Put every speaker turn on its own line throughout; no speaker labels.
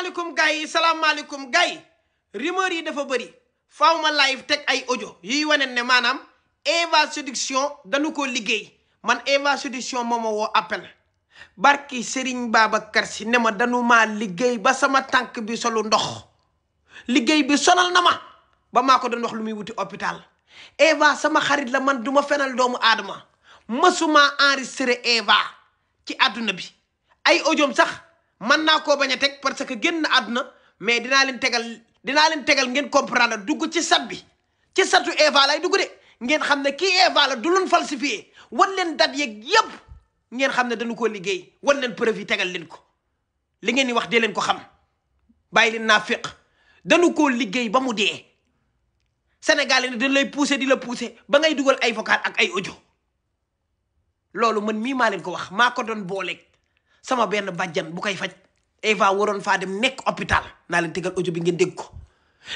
salaamaaleykum gars yi salaamaaleykum gars yi rumeur yi dafa bëri faaw ma live teg ay audio yuy wane ne maanaam Eva Séduction dañu ko liggéey man Eva Séduction moo ma woo appel barki Serigne Babacar Sy ne ma dañu maa liggéey ba sama tànk bi solu ndox liggéey bi sonal na ma ba maa ko doon wax lu muy wuti hôpital Eva sama xarit la man duma fenal doomu aadama mësuma enregistré Eva ci àdduna bi ay audioom sax man naa koo bañ a teg parce que génn àdduna mais dinaa leen tegal ngeen comprendre dugg ci sat bi ci satu Eva lay dugg de ngeen xam ne kii Eva la du loon falsifié wan leen dat yeeg yëpp ngeen xam ne dañu koo liggéey wan leen preuve yi tegal leen ko li ngeen di wax dee leen ko xam bàyyi leen naa féq dañu koo liggéey ba mu dee Sénégal yi dañ lay pousser di la pousser ba ngay dugal ay vocal ak ay audio loolu man mii maa leen ko wax maa ko doon booleeg sama benn bàjjan bu koy faj Eva waroon faa dem nekk hôpital naa leen tegal audio bi ngeen dégg ko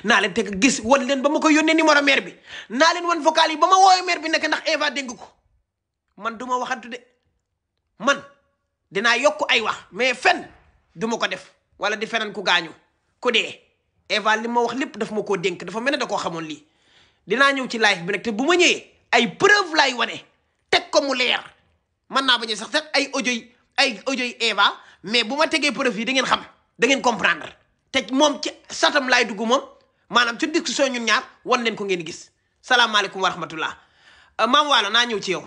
naa leen tegal gis wan leen ba ma ko yónnee numéro mère bi naa leen wan vocal yi ba ma woowee mère bi nekk ndax Eva dégg ko man du ma waxantu de man dinaa yokk ay wax mais fen du ma ko def wala di feneen ku gaañu ku dee Eva li ma wax lépp daf ma koo dénk dafa mel ne da koo xamoon lii dinaa ñëw ci live bi nag te bu ma ñëwee ay preuve lay wane teg ko mu leer mën naa bañ a sax ay audio yi Eva mais bu ma tegee preuve yi da ngeen xam da ngeen comprendre te moom ci satam laay dugg moom maanaam ci discussion ñun ñaar wan leen ko ngeen gis salaamaaleykum wa rahmatullah maam Waalo naa ñëw ci yow